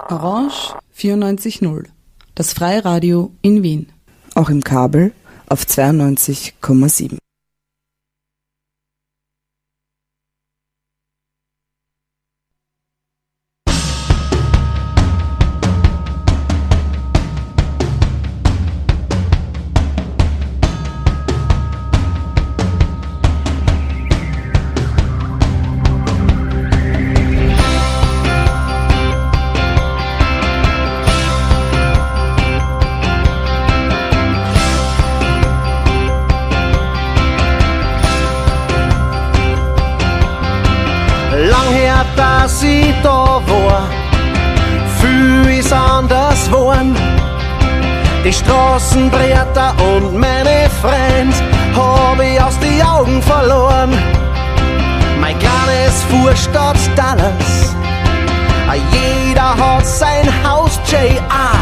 Orange 94.0, das Freiradio in Wien. Auch im Kabel auf 92,7. Lang her, dass ich da war, viel ist anders geworden. Die Straßenbretter und meine Freund hab ich aus die Augen verloren. Mein kleines Vorstadt Dallas, jeder hat sein Haus JR.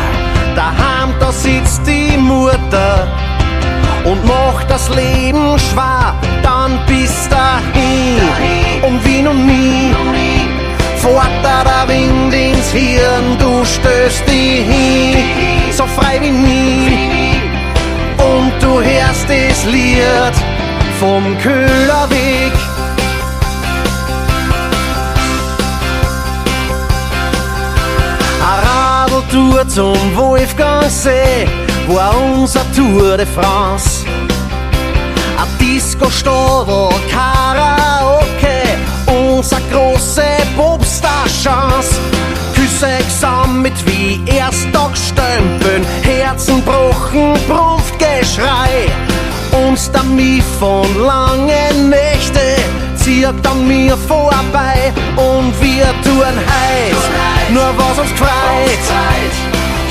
Daheim, da sitzt die Mutter und macht das Leben schwer, dann bist dahin und wie noch nie. Fährt da der Wind ins Hirn, du stößt dich hin, so frei wie nie. Und du hörst das Lied vom Köhlerweg. A Radeltour zum Wolfgangsee war unser Tour de France. A Disco-Stadel, Karaoke, unser große Popstar-Chance. Küsse gesammelt wie Ersttagsstempeln, Herzen brochen, Brunftgeschrei. Und der Mief von langen Nächte zieht an mir vorbei und wir tun heiß, nur was uns gefreut.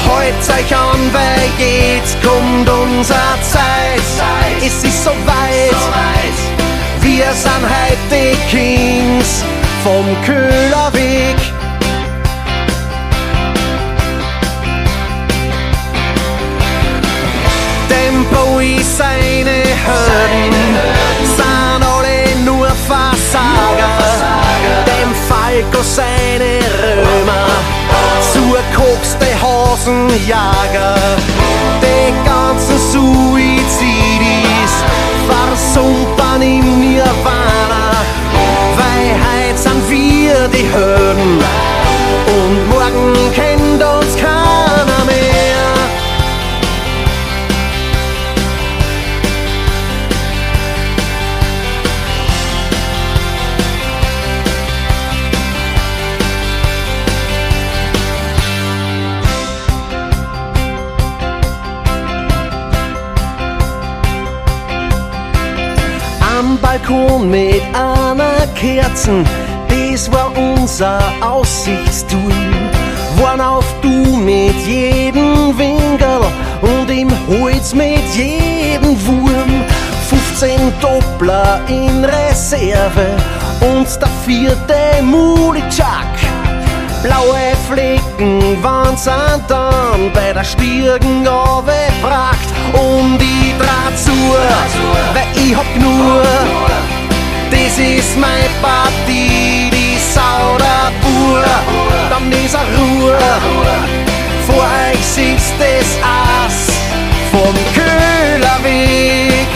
Halt's euch an, weil jetzt kommt unsere Zeit. Es ist soweit, wir sind heute die Kings vom Köhlerweg. Dem Bowie seine Hürden sind alle nur Versager. Dem Falco seine Römer zurkokste Hasenjager. Die ganzen Suizidis versumpern im Nirvana, weil heut sind wir die Hürden und morgen kennt uns keiner mehr. Am Balkon mit einer Kerzen, das war unser Aussichtsturm. Waren auf du mit jedem Winkel und im Holz mit jedem Wurm. 15 Doppler in Reserve und der vierte Mulicak. Blaue Flecken waren's dann bei der Stirn gebracht. Und ich drah zu, weil ich hab genug. Das ist mein Partie, die Sau der Bur. Dann ist a Ruhe, vor euch sitzt das Ass vom Köhlerweg.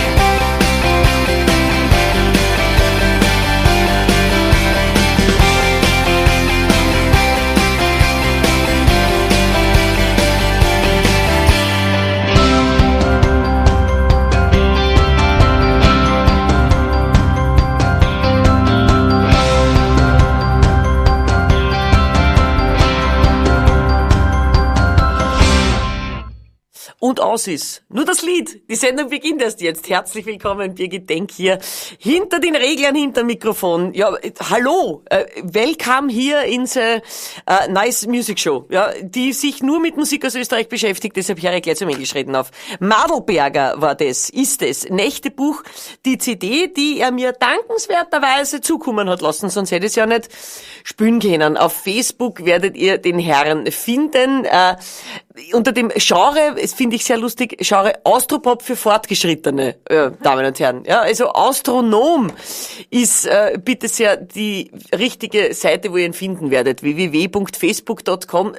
Und aus ist. Nur das Lied. Die Sendung beginnt erst jetzt. Herzlich willkommen, Birgit Denk hier. Hinter den Reglern, hinter dem Mikrofon. Ja, hallo. Welcome hier in the Nice Music Show. Ja, die sich nur mit Musik aus Österreich beschäftigt. Deshalb höre ich gleich zum Englischreden auf. Madelberger war das, ist es. Nächtebuch, die CD, die er mir dankenswerterweise zukommen hat lassen. Sonst hätte ich es ja nicht spülen können. Auf Facebook werdet ihr den Herrn finden. Unter dem Genre, es finde ich sehr lustig, Genre Austropop für Fortgeschrittene, Damen und Herren. Ja, also Austronom ist bitte sehr die richtige Seite, wo ihr ihn finden werdet. www.facebook.com/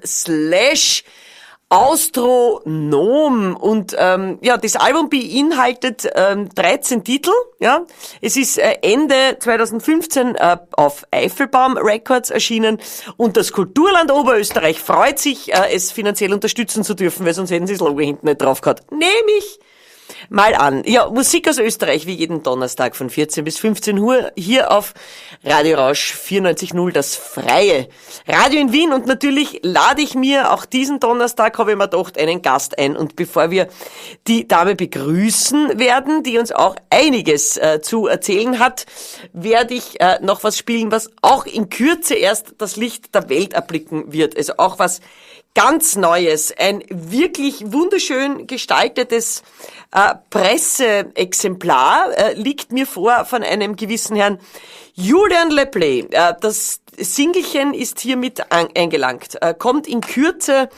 Austronom. Und ja, das Album beinhaltet 13 Titel. Ja, es ist Ende 2015 auf Eifelbaum Records erschienen und das Kulturland Oberösterreich freut sich, es finanziell unterstützen zu dürfen, weil sonst hätten sie das Logo hinten nicht drauf gehabt. Nehme ich mal an. Ja, Musik aus Österreich wie jeden Donnerstag von 14 bis 15 Uhr hier auf Radio Rausch 94.0, das freie Radio in Wien. Und natürlich lade ich mir auch diesen Donnerstag, habe ich mir gedacht, einen Gast ein. Und bevor wir die Dame begrüßen werden, die uns auch einiges zu erzählen hat, werde ich noch was spielen, was auch in Kürze erst das Licht der Welt erblicken wird. Also auch was ganz Neues, ein wirklich wunderschön gestaltetes Presseexemplar liegt mir vor von einem gewissen Herrn Julian Lepley. Das Singlechen ist hiermit eingelangt, kommt in Kürze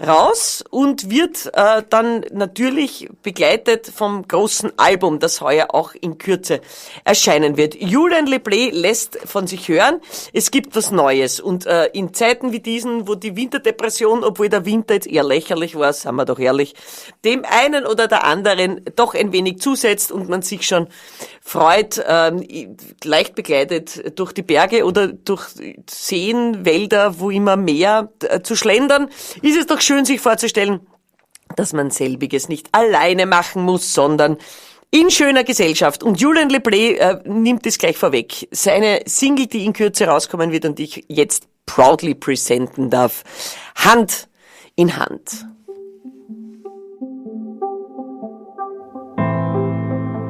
raus und wird dann natürlich begleitet vom großen Album, das heuer auch in Kürze erscheinen wird. Julian Lepley lässt von sich hören, es gibt was Neues und in Zeiten wie diesen, wo die Winterdepression, obwohl der Winter jetzt eher lächerlich war, sind wir doch ehrlich, dem einen oder der anderen doch ein wenig zusetzt und man sich schon freut, leicht begleitet durch die Berge oder durch Seen, Wälder, wo immer mehr zu schlendern, ist es doch schön, sich vorzustellen, dass man selbiges nicht alleine machen muss, sondern in schöner Gesellschaft. Und Julian Lepley nimmt es gleich vorweg. Seine Single, die in Kürze rauskommen wird und die ich jetzt proudly presenten darf, Hand in Hand.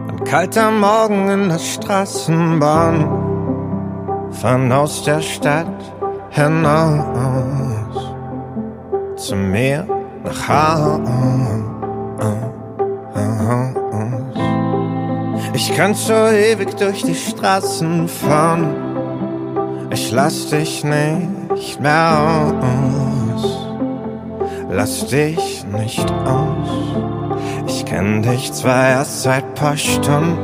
Ein kalter Morgen in der Straßenbahn, fahren aus der Stadt hinaus zum Meer nach Haus. Ich kann so ewig durch die Straßen fahren, ich lass dich nicht mehr aus, lass dich nicht aus. Ich kenn dich zwar erst seit paar Stunden,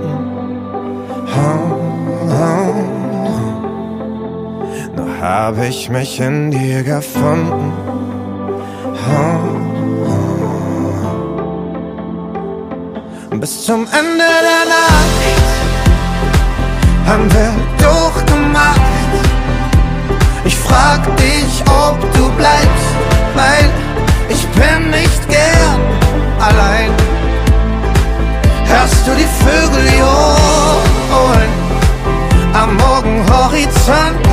nur hab ich mich in dir gefunden. Bis zum Ende der Nacht haben wir durchgemacht. Ich frag dich, ob du bleibst, weil ich bin nicht gern allein. Hörst du die Vögel johlen am Morgenhorizont?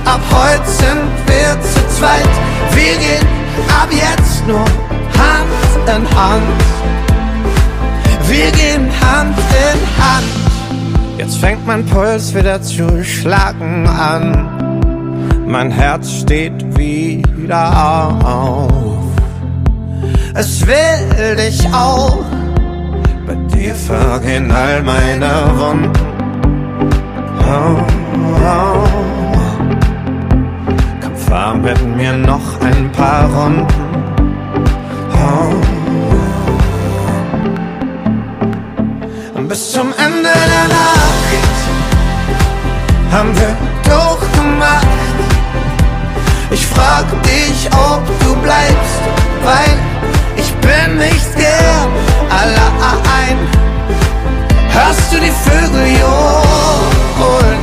Ab heute sind wir zu zweit, wir gehen ab jetzt nur Hand in Hand. Wir gehen Hand in Hand. Jetzt fängt mein Puls wieder zu schlagen an. Mein Herz steht wieder auf. Es will dich auch. Bei dir vergehen all meine Wunden. Oh, oh. Komm, fahr mit mir noch ein paar Runden. Oh. Bis zum Ende der Nacht haben wir durchgemacht. Ich frag dich, ob du bleibst, weil ich bin nicht gern allein. Hörst du die Vögel johlen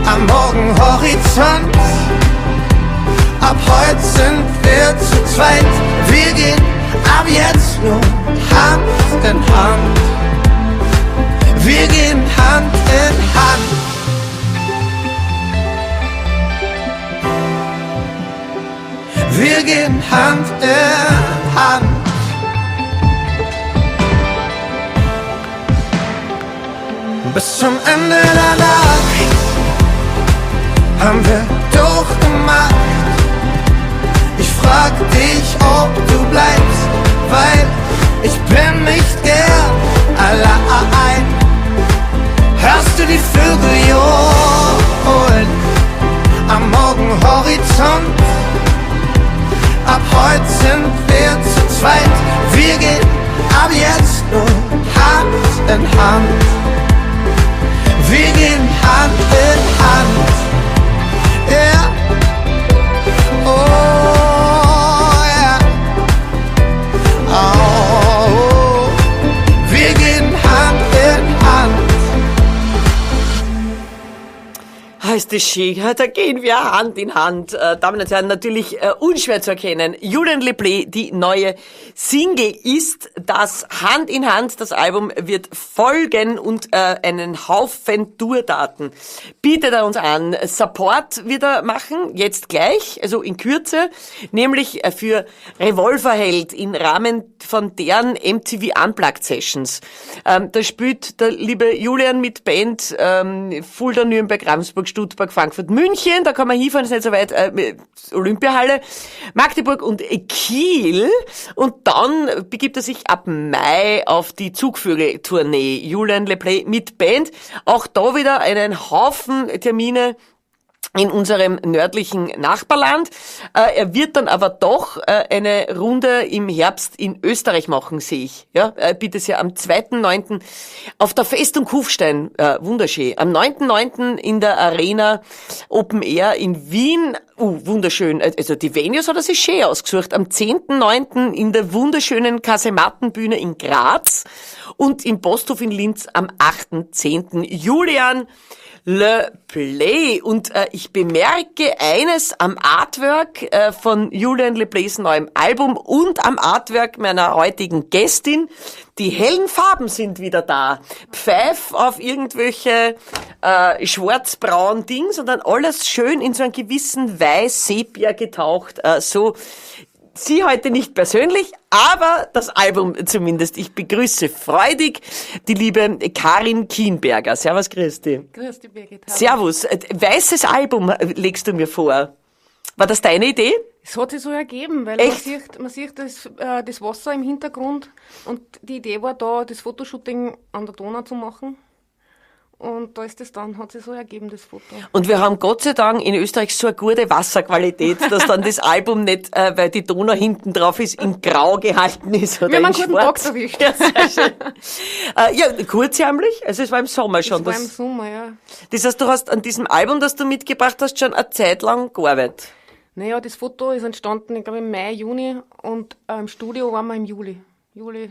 am Morgenhorizont? Ab heute sind wir zu zweit, wir gehen ab jetzt nur Hand in Hand. Wir gehen Hand in Hand. Wir gehen Hand in Hand. Bis zum Ende der Nacht haben wir durchgemacht. Ich frag dich, ob du bleibst, weil ich bin nicht gern allein. Hörst du die Vögel johlen am Morgenhorizont? Ab heute Oh, ist das schön. Ja, da gehen wir Hand in Hand. Damen und Herren, natürlich unschwer zu erkennen. Julian Leplé, die neue Single ist das Hand in Hand. Das Album wird folgen und einen Haufen Tourdaten bietet er uns an. Support wird er machen, jetzt gleich, also in Kürze, nämlich für Revolverheld im Rahmen von deren MTV Unplugged Sessions. Da spielt der liebe Julian mit Band Fulda, Nürnberg, Ravensburg, Stuttgart, Frankfurt, München, da kann man hinfahren, ist nicht so weit, Olympiahalle, Magdeburg und Kiel. Und dann begibt er sich ab Mai auf die Zugvögel-Tournee. Julian Leplé mit Band. Auch da wieder einen Haufen Termine in unserem nördlichen Nachbarland. Er wird dann aber doch eine Runde im Herbst in Österreich machen, sehe ich. Ja, bitte sehr, am 2.9. auf der Festung Kufstein, wunderschön. Am 9.9. in der Arena Open Air in Wien, wunderschön. Also die Venues hat er sich schön ausgesucht. Am 10.9. in der wunderschönen Kasemattenbühne in Graz und im Posthof in Linz am 8.10. Julian Leplé. Und ich bemerke eines am Artwork von Julian Leplés neuem Album und am Artwork meiner heutigen Gästin. Die hellen Farben sind wieder da. Pfeif auf irgendwelche schwarz-braun Ding, sondern alles schön in so einen gewissen Weiß-Sepia getaucht. So Sie heute nicht persönlich, aber das Album zumindest. Ich begrüße freudig die liebe Karin Kienberger. Servus, grüß dich. Grüß dich, Birgit. Hallo. Servus. Weißes Album legst du mir vor. War das deine Idee? Es hat sich so ergeben, weil man sieht das Wasser im Hintergrund und die Idee war da, das Fotoshooting an der Donau zu machen. Und da ist es dann, hat sich so ergeben, das Foto. Und wir haben Gott sei Dank in Österreich so eine gute Wasserqualität, dass dann das Album nicht, weil die Donau hinten drauf ist, in Grau gehalten ist oder wir haben in einen guten Schwarz. Tag erwischt. Ja, sehr schön. Ja, kurzärmlich, also es war im Sommer schon. Es war im Sommer, ja. Das heißt, du hast an diesem Album, das du mitgebracht hast, schon eine Zeit lang gearbeitet. Naja, das Foto ist entstanden, ich glaube im Mai, Juni und im Studio waren wir im Juli.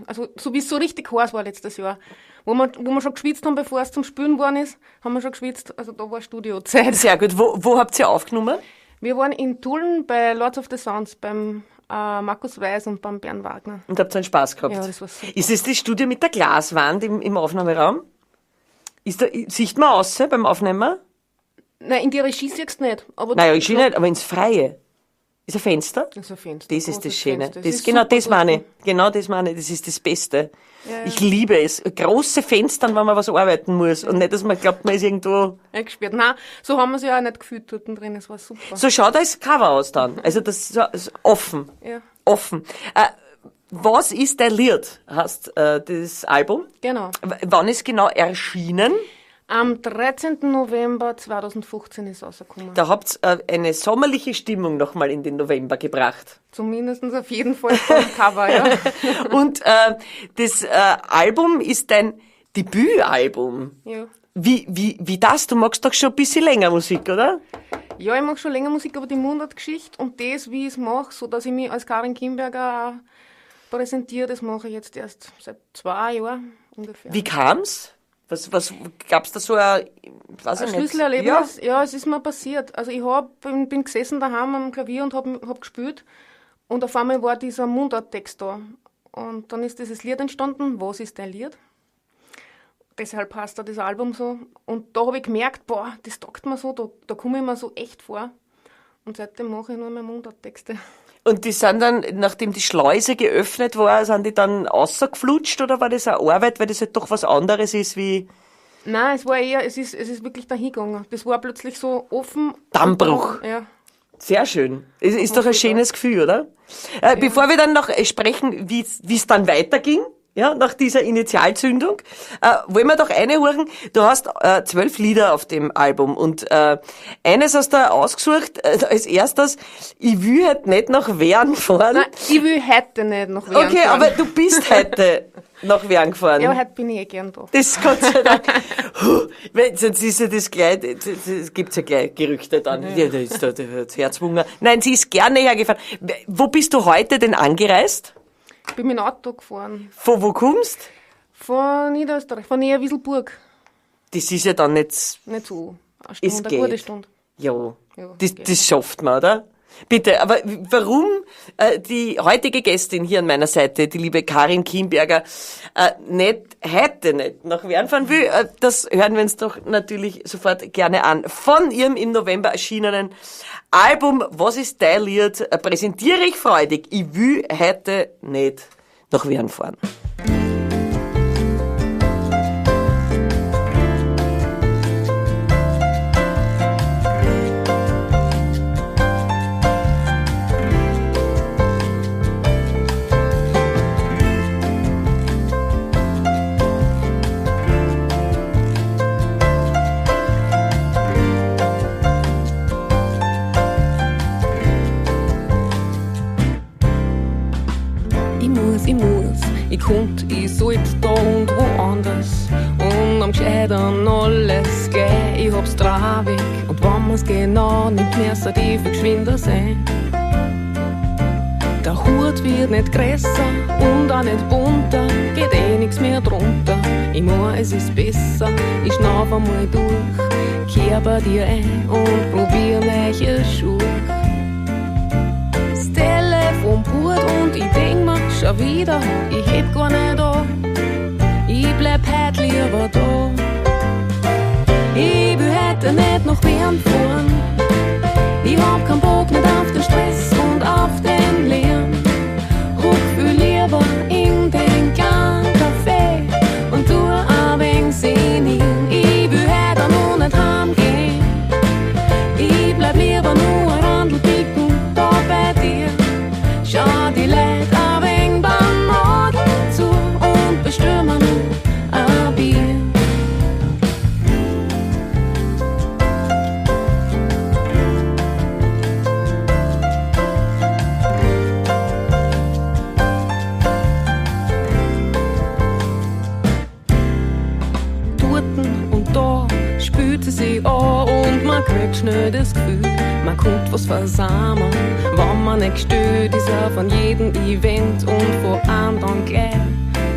Also so wie es so richtig heiß war letztes Jahr. Wo wir schon geschwitzt haben, bevor es zum Spülen geworden ist, haben wir schon geschwitzt. Also da war Studiozeit. Sehr gut. Wo habt ihr aufgenommen? Wir waren in Tulln bei Lords of the Sounds, beim Markus Weiß und beim Bernd Wagner. Und habt ihr einen Spaß gehabt? Ja, das war super. Ist es das Studio mit der Glaswand im Aufnahmeraum? Sieht man raus beim Aufnehmen? Nein, in die Regie siehst du nicht. Aber Nein, Regie nicht, aber ins Freie. Ist ein Fenster? Das ist ein Fenster. Das ist das Schöne. Fenster. Das ist genau super das meine ich. dort. Genau das meine ich. Das ist das Beste. Ja, ja. Ich liebe es. Große Fenster, wenn man was arbeiten muss. Und nicht, dass man glaubt, man ist irgendwo eingesperrt. Nein, so haben wir es ja auch nicht gefühlt dort drin. Es war super. So schaut das Cover aus dann. Also das ist offen. Ja. Offen. Was ist dein Lied, heißt das Album? Genau. Wann ist genau erschienen? Am 13. November 2015 ist es rausgekommen. Da habt ihr eine sommerliche Stimmung nochmal in den November gebracht. Zumindest auf jeden Fall vom Cover, ja. Und das Album ist dein Debütalbum. Ja. Wie das? Du magst doch schon ein bisschen länger Musik, oder? Ja, ich mag schon länger Musik, aber die Mundartgeschichte und das, wie ich es mache, so dass ich mich als Karin Kienberger auch präsentiere, das mache ich jetzt erst seit 2 Jahren ungefähr. Wie kam's? Was gab's da so ein, weiß ein ich nicht. Schlüsselerlebnis? Ja. Ja, es ist mir passiert. Also ich bin gesessen daheim am Klavier und hab gespielt und auf einmal war dieser Mundarttext da. Und dann ist dieses Lied entstanden, Was ist dein Lied? Deshalb passt da das Album so. Und da habe ich gemerkt, boah, das taugt mir so, da komme ich mir so echt vor. Und seitdem mache ich nur mehr Mundarttexte. Und die sind dann, nachdem die Schleuse geöffnet war, sind die dann rausgeflutscht oder war das eine Arbeit, weil das halt doch was anderes ist wie... Nein, es war eher, es ist wirklich dahin gegangen. Das war plötzlich so offen. Dammbruch. Ja. Sehr schön. Es ist doch ein schönes Gefühl, oder? Ja. Bevor wir dann noch sprechen, wie es dann weiterging, ja, nach dieser Initialzündung, wollen wir doch eine hören. Du hast 12 Lieder auf dem Album und eines hast du ausgesucht als erstes, ich will halt nicht nach Wern fahren. Nein, ich will heute nicht nach Wern Okay, fahren. Aber du bist heute nach Wern gefahren. Ja, heute bin ich eh gern da. Das Gott sei Dank. Sonst ist ja das gleich, das gibt's ja gleich Gerüchte dann. Ja, da ist da das Herzhunger. Nein, sie ist gerne hergefahren. Wo bist du heute denn angereist? Ich bin mit dem Auto gefahren. Von wo kommst? Von Niederösterreich, von Nähe Wieselburg. Das ist ja dann nicht Nicht so. Eine Stunde, Es eine geht. gute Stunde. Ja, Ja, das, geht. das schafft man, oder? Bitte, aber warum die heutige Gästin hier an meiner Seite, die liebe Karin Kienberger, nicht heute nicht nach Wern fahren will, das hören wir uns doch natürlich sofort gerne an. Von ihrem im November erschienenen Album Was ist dein Lied präsentiere ich freudig. Ich will heute nicht nach Wern fahren. Ich muss, ich muss, ich konnt, ich sollt da und woanders. Und am gescheitern alles gleich, ich hab's traurig. Und wenn man's genau nimmt, mehr so die viel geschwinder sein. Der Hut wird nicht größer und auch nicht bunter, geht eh nix mehr drunter. Ich mein, es ist besser, ich schnauf einmal durch, kehr bei dir ein und probier neue Schuhe. Das Telefon bohrt und ich denk mir schon wieder, ich heb gar nicht an. Ich bleib heut lieber da. Ich will heute nicht nach Bern fahren. Ich hab keinen Bock nicht auf den Stress und auf den Lärm. Huck viel lieber in den kleinen Café und tu ein wenig sinnieren. Ich will heute noch nicht heimgehen. Ich bleib lieber nur ein Randl picken da bei dir. Schau die Leute ein wenig beim Morgen zu und bestell mir noch ein Bier. Dorten und da spült sie sich an und man kriegt schnell das Gefühl, man kommt was versammern. Wenn man nicht gestört ist, auch von jedem Event und von einem dann gleich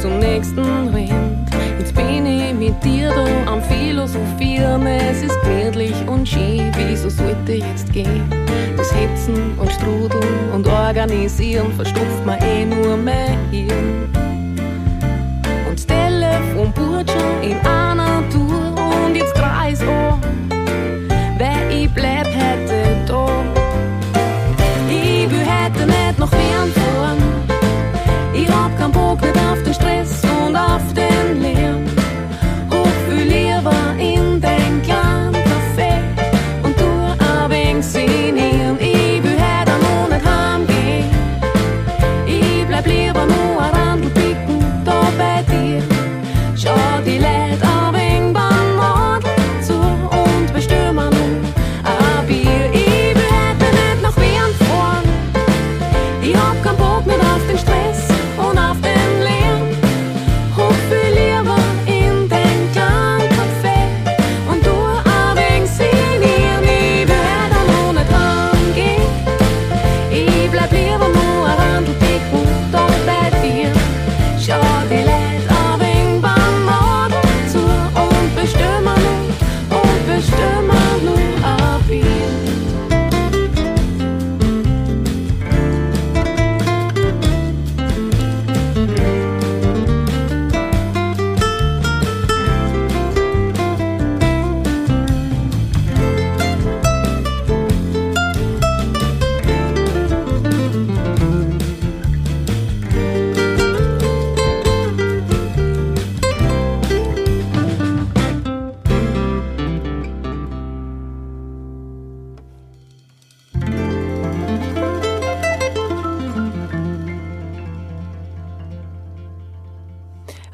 zum nächsten rennt. Jetzt bin ich mit dir da am Philosophieren, es ist gemütlich und schön, wieso sollte ich jetzt gehen? Das Hetzen und Strudeln und Organisieren verstopft mir eh nur mein Hirn. Und das Telefon bohrt schon in einer Tour und jetzt dreh ich's an, weil ich bleib heute da. Ich will heute nicht nach Wern fahren. Ich hab keinen Bock nicht auf den Stress und auf den Lärm. Ruf viel lieber in den kleinen Café und tu ein wenig sinnieren. Ich will heute noch nicht heimgehen. Ich bleib lieber nur ein Randl picken da bei dir. Schau die Leute ein wenig beim Model zu und bestell mir noch ein Bier. Ich will heute nicht nach Wien fahren. Ich hab keinen Bock mehr auf den Stress und auf den Lärm. Hoch viel lieber in den kleinen Café und tu ein wenig sinnieren. Ich will heute noch nicht heimgehen. Ich bleib lieber nur ein Randl picken da bei dir. Schau die Leute ein wenig beim Model zu und bestell mir noch, und bestell mir noch ein Bier.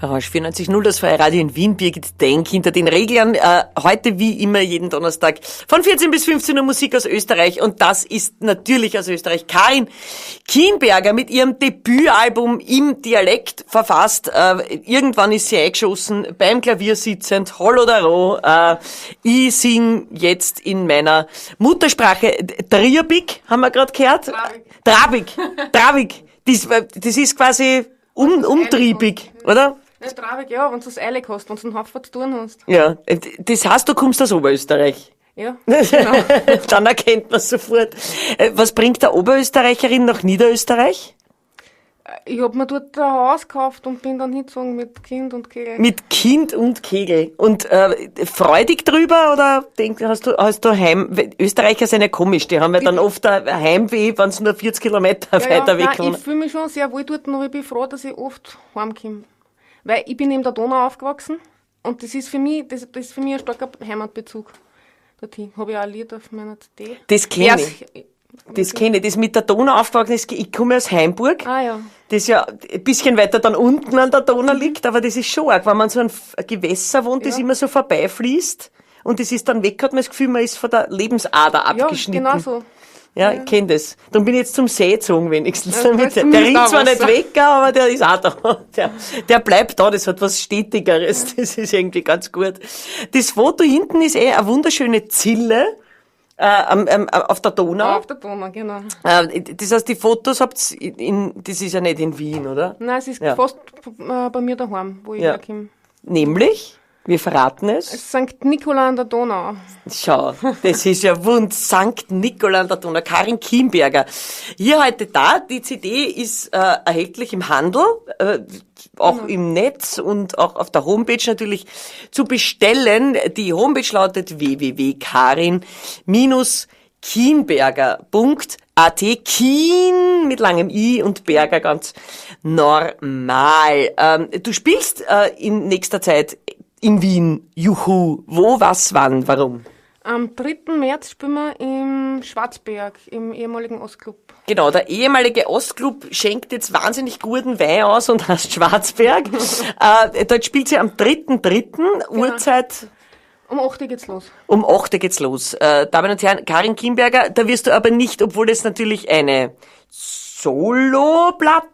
Orange 94.0, das Freie Radio in Wien, Birgit Denk hinter den Reglern. Heute wie immer jeden Donnerstag von 14 bis 15 Uhr Musik aus Österreich. Und das ist natürlich aus Österreich Karin Kienberger mit ihrem Debütalbum im Dialekt verfasst. Irgendwann ist sie eingeschossen, beim Klavier sitzend, holl oder roh. Ich sing jetzt in meiner Muttersprache Triabik, haben wir gerade gehört. Trabik. Trabik. Das ist quasi umtriebig, oder? Ja, traurig, ja, wenn du es eilig hast, wenn du einen Haufen zu tun hast. Ja, das heißt, du kommst aus Oberösterreich. Ja, genau. Dann erkennt man sofort. Was bringt der Oberösterreicherin nach Niederösterreich? Ich hab mir dort ein Haus gekauft und bin dann hingezogen mit Kind und Kegel. Mit Kind und Kegel. Und freudig drüber oder denk, hast du Heim? Österreicher sind ja komisch, die haben ja dann oft ein Heimweh, wenn sie nur 40 Kilometer weiter weg wohnen. Ich fühle mich schon sehr wohl dort, aber ich bin froh, dass ich oft heimkomme. Weil ich bin neben der Donau aufgewachsen und das ist für mich, das ist für mich ein starker Heimatbezug. Dorthin habe ich auch ein Lied auf meiner CD. Das kenne ich. Das kenne ich. Das mit der Donau aufgewachsen ist, ich komme aus Heimburg. Ah, ja. Das ja ein bisschen weiter dann unten an der Donau liegt, aber das ist schon arg, wenn man so ein Gewässer wohnt, das immer so vorbeifließt und das ist dann weg, hat man das Gefühl, man ist von der Lebensader abgeschnitten. Ja, genau so. Ja, ich kenne das. Darum bin ich jetzt zum See gezogen wenigstens. Ja, damit, der rinnt zwar nicht weg, aber der ist auch da. Der bleibt da, das hat was Stetigeres. Das ist irgendwie ganz gut. Das Foto hinten ist eine wunderschöne Zille. Auf der Donau. Auf der Donau, genau. Das heißt, die Fotos habt ihr das ist ja nicht in Wien, oder? Nein, es ist fast bei mir daheim, wo ich herkomme. Nämlich? Wir verraten es. St. Nikola an der Donau. Schau, das ist ja wund. St. Nikola an der Donau. Karin Kienberger. Hier heute da. Die CD ist erhältlich im Handel, auch im Netz und auch auf der Homepage natürlich zu bestellen. Die Homepage lautet www.karin-kienberger.at. Kien mit langem I und Berger ganz normal. Du spielst in nächster Zeit in Wien, juhu, wo, was, wann, warum? Am 3. März spielen wir im Schwarzberg, im ehemaligen Ostclub. Genau, der ehemalige Ostclub schenkt jetzt wahnsinnig guten Wein aus und heißt Schwarzberg. Dort spielt sie am 3.3. Genau. Uhrzeit? Um 8 Uhr geht's los. Um 8 Uhr geht's los. Damen und Herren, Karin Kienberger, da wirst du aber nicht, obwohl es natürlich eine Solo-Platte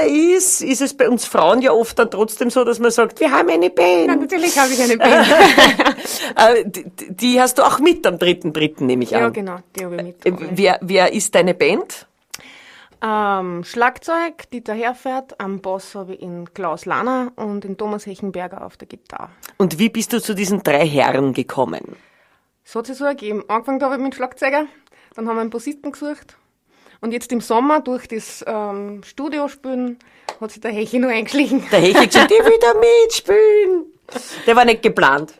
ist es bei uns Frauen ja oft dann trotzdem so, dass man sagt, wir haben eine Band. Na, natürlich habe ich eine Band. Die hast du auch mit am 3.3., nehme ich an. Ja, genau, die habe ich mit. Wer ist deine Band? Schlagzeug, Dieter Herfert, am Bass habe ich in Klaus Lahner und in Thomas Hechenberger auf der Gitarre. Und wie bist du zu diesen drei Herren gekommen? Es hat sich so ergeben. Angefangen habe ich mit dem Schlagzeuger, dann haben wir einen Bassisten gesucht. Und jetzt im Sommer durch das Studiospielen hat sich der Hechi noch eingeschlichen. Der Hechi hat gesagt, ich will da mitspielen. Der war nicht geplant.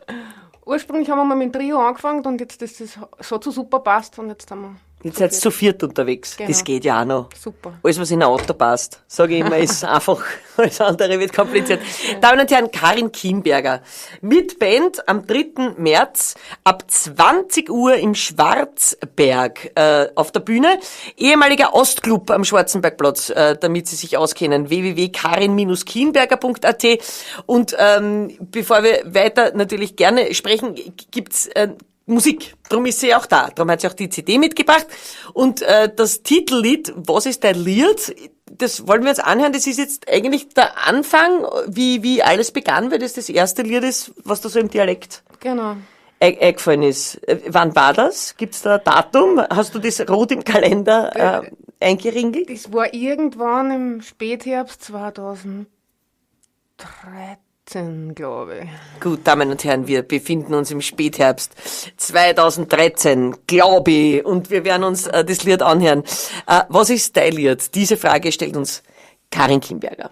Ursprünglich haben wir mal mit dem Trio angefangen und jetzt ist das so zu super passt und jetzt haben wir... Jetzt seid ihr zu viert unterwegs. Genau. Das geht ja auch noch. Super. Alles, was in ein Auto passt, sage ich immer, ist einfach. Alles andere wird kompliziert. Damen und Herren, Karin Kienberger mit Band am 3. März ab 20 Uhr im Schwarzberg auf der Bühne. Ehemaliger Ostclub am Schwarzenbergplatz, damit Sie sich auskennen. www.karin-kienberger.at. Und bevor wir weiter natürlich gerne sprechen, gibt's Musik. Drum ist sie auch da. Drum hat sie auch die CD mitgebracht. Und das Titellied, Was ist dein Lied? Das wollen wir uns anhören. Das ist jetzt eigentlich der Anfang, wie alles begann, weil das das erste Lied ist, was da so im Dialekt eingefallen ist. Wann war das? Gibt's da ein Datum? Hast du das rot im Kalender eingeringelt? Das war irgendwann im Spätherbst 2013. glaube ich. Gut, Damen und Herren, wir befinden uns im Spätherbst 2013, glaube ich, und wir werden uns das Lied anhören. Was ist dein Lied? Diese Frage stellt uns Karin Kienberger.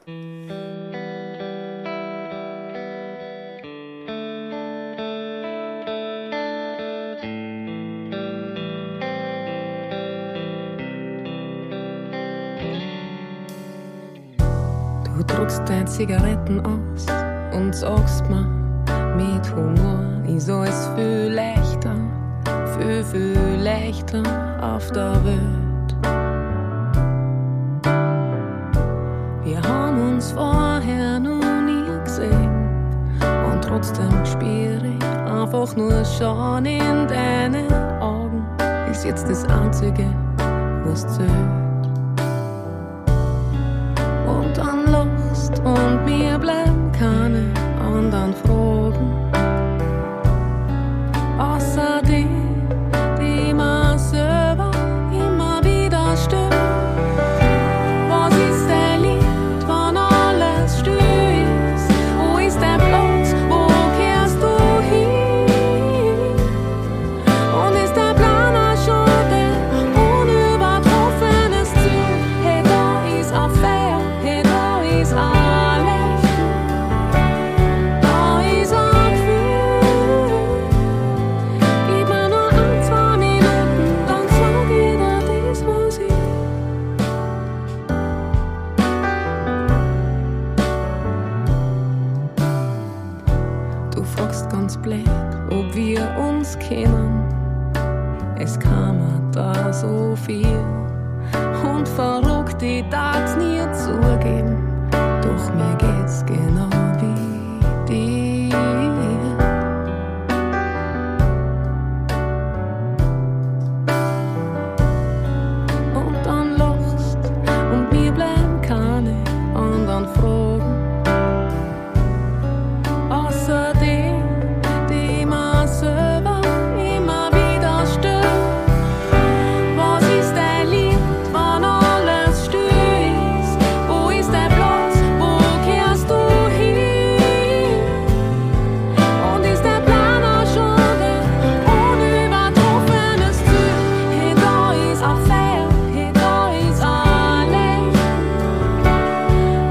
Du druckst deine Zigaretten aus und sagst mir, mit Humor ist alles viel leichter, viel, viel leichter auf der Welt. Wir haben uns vorher noch nie gesehen und trotzdem spüre ich einfach nur schon in deine Augen, ist jetzt das Einzige, was zählt. Und dann lachst und mir bleiben keine anderen Fragen, außer die, die man selber immer wieder stellt. Was ist dein Lied, wann alles still ist? Wo ist dein Platz, wo kehrst du hin? Und Es kam mir da so viel und verrückt, ich darf's nie zugeben, doch mir geht's genau wie dir. Und dann lachst und mir bleiben keine anderen Fragen, außer die, die man selber immer wieder stellt. Was ist dein Lied, wann alles still ist? Wo ist dein Platz, wo kehrst du hin? Und ist dein Plan auch schon dein unübertroffenes Ziel? Hey, da ist ein Pferd, hey, da ist ein Licht,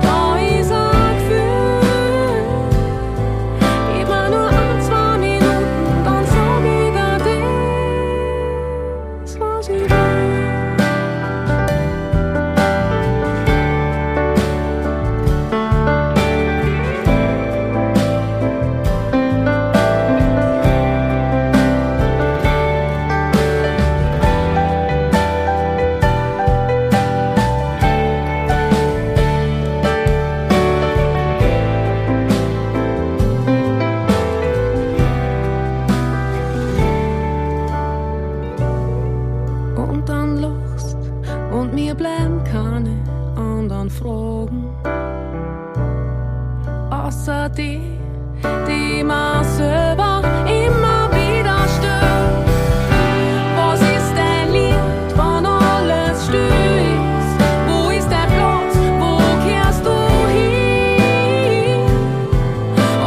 da ist ein Gefühl. Gib mir nur 1, 2 Minuten, dann sag ich dir das, was ich will. Und dann lachst und mir bleiben keine anderen Fragen, außer die, die man selber immer wieder stellt. Was ist dein Lied, wann alles still ist? Wo ist dein Platz, wo kehrst du hin?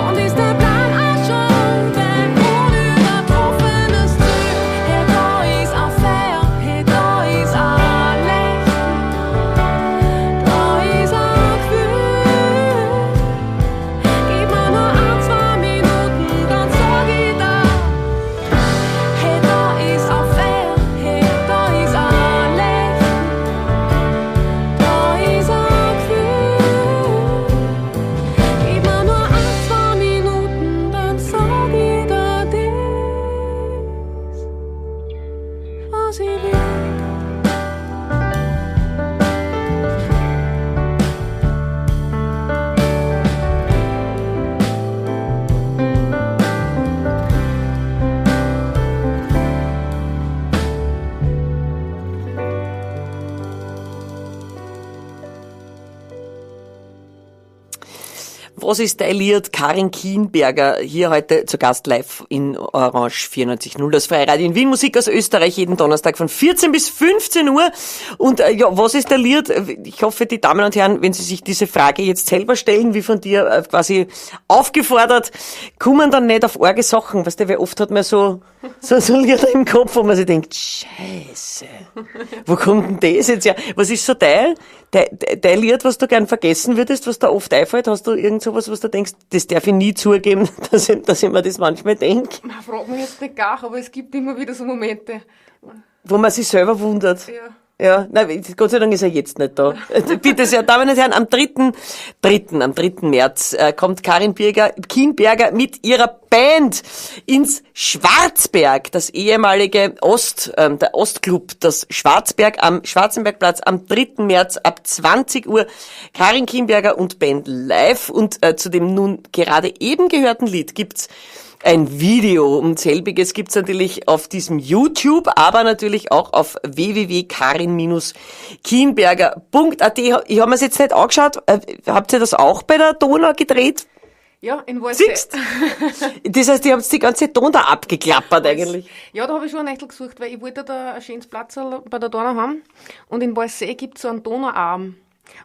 Und ist dein Plan auch schon dein unübertroffenes Ziel? Hey, da ist ein Feuer, hey, da ist ein Licht, da ist ein Gefühl. Gib mir nur 1, 2 Minuten, dann sag ich dir, hey, da ist ein Feuer, hey, da ist ein Licht, da ist ein Gefühl. Gib mir nur 1, 2 Minuten, dann sag ich dir das, was ich will. Was ist dein Lied? Karin Kienberger hier heute zu Gast live in Orange 94.0, das Freie Radio in Wien. Musik aus Österreich jeden Donnerstag von 14 bis 15 Uhr. Und ja, was ist dein Lied? Ich hoffe, die Damen und Herren, wenn sie sich diese Frage jetzt selber stellen, wie von dir quasi aufgefordert, kommen dann nicht auf arge Sachen. Weißt du, weil oft hat man so Lieder im Kopf, wo man sich denkt, Scheiße, wo kommt denn das jetzt her? Was ist so dein Lied, was du gern vergessen würdest, was da oft einfällt? Hast du irgend sowas, was du denkst, das darf ich nie zugeben, dass ich mir das manchmal denk? Man fragt mich jetzt nicht gar, aber es gibt immer wieder so Momente. Wo man sich selber wundert. Ja. Ja, nein, Gott sei Dank ist er jetzt nicht da. Bitte sehr, Damen und Herren, am 3. März kommt Karin Kienberger mit ihrer Band ins Schwarzberg, das ehemalige der Ostclub, das Schwarzberg am Schwarzenbergplatz am 3. März ab 20 Uhr. Karin Kienberger und Band live, und zu dem nun gerade eben gehörten Lied gibt's ein Video, und selbiges gibt's natürlich auf diesem YouTube, aber natürlich auch auf www.karin-kienberger.at. Ich habe mir's jetzt nicht angeschaut. Habt ihr das auch bei der Donau gedreht? Ja, in Waldsee. Siehst? Das heißt, ihr habt die ganze Donau abgeklappert eigentlich. Ja, da habe ich schon ein Echtel gesucht, weil ich wollte da ein schönes Platz bei der Donau haben. Und in Waldsee gibt's so einen Donauarm.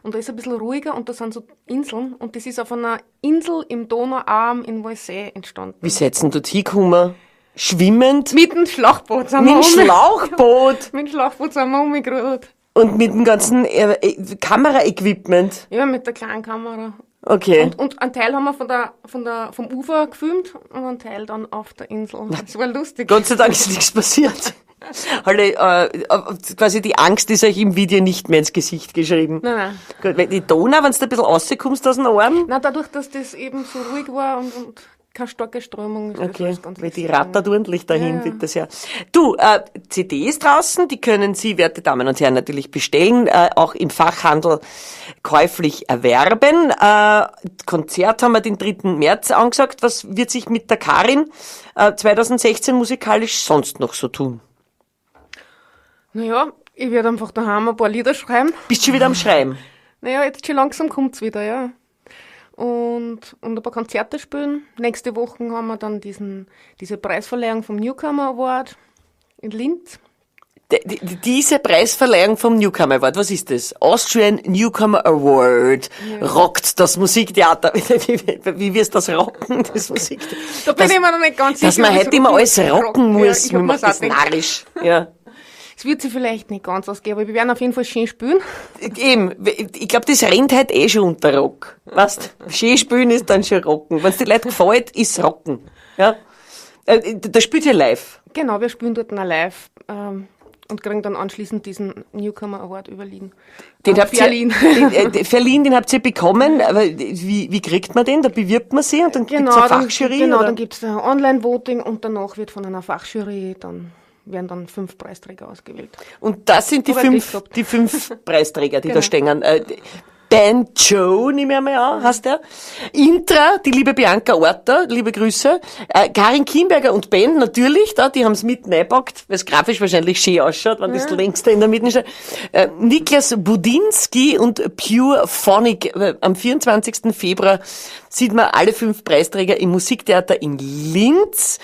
Und da ist ein bisschen ruhiger und da sind so Inseln. Und das ist auf einer Insel im Donauarm in Waldsee entstanden. Wie seid ihr denn dort hingekommen? Schwimmend? Mit dem Schlauchboot sind wir Mit dem Schlauchboot? Mit dem Schlauchboot sind wir umgerudert. Und mit dem ganzen Kameraequipment? Ja, mit der kleinen Kamera. Okay. Und einen Teil haben wir vom Ufer gefilmt und einen Teil dann auf der Insel. Das war lustig. Gott sei Dank ist nichts passiert. Alle, quasi die Angst ist euch im Video nicht mehr ins Gesicht geschrieben. Nein, nein. Gut, weil die Donau, wenn du ein bisschen rauskommst aus den Arm. Nein, dadurch, dass das eben so ruhig war und keine starke Strömung. Ist das Okay, alles ganz weil die lässig. rattert ordentlich dahin, Ja, ja. bitte sehr. Du, CDs draußen, die können Sie, werte Damen und Herren, natürlich bestellen, auch im Fachhandel käuflich erwerben. Konzert haben wir den 3. März angesagt. Was wird sich mit der Karin 2016 musikalisch sonst noch so tun? Naja, ich werde einfach daheim ein paar Lieder schreiben. Bist schon wieder am Schreiben? Naja, jetzt schon langsam kommt's wieder, ja. Und ein paar Konzerte spielen. Nächste Woche haben wir dann diese Preisverleihung vom Newcomer Award in Linz. Diese Preisverleihung vom Newcomer Award, was ist das? Austrian Newcomer Award. Rockt das Musiktheater. Wie wirst du das rocken, das Musiktheater? Da bin ich mir noch nicht ganz sicher. Dass man ob ich's heute immer alles rocken muss. Ja, ich hab Man mir's macht auch das gedacht. narrisch. Ja. Es wird sich vielleicht nicht ganz ausgehen, aber wir werden auf jeden Fall schön spielen. Eben, ich glaube, das rennt halt eh schon unter Rock. Weißt, schön spielen ist dann schon rocken. Wenn's die Leute gefällt, ist rocken. Ja. Da spielt ihr live. Genau, wir spielen dort noch live und kriegen dann anschließend diesen Newcomer Award überliehen. Den habt ihr, verliehen. den, verliehen, den habt ihr bekommen. Aber wie kriegt man den? Da bewirbt man sich und dann Genau, gibt's eine dann, Fachjury? genau, oder? dann gibt's ein Online-Voting und danach wird von einer Fachjury, dann werden dann 5 Preisträger ausgewählt. Und das sind die Hab ich fünf, gehabt. die fünf Preisträger, die da Genau. stehen. Ben Joe, nehme ich einmal an, heißt der. Intra, die liebe Bianca Orter, liebe Grüße. Karin Kienberger und Ben natürlich, da, die haben's mit reingepackt, weil's grafisch wahrscheinlich schön ausschaut, wenn das längste in der Mitte steht. Niklas Budinski und Pure Phonic. Am 24. Februar sieht man alle 5 Preisträger im Musiktheater in Linz.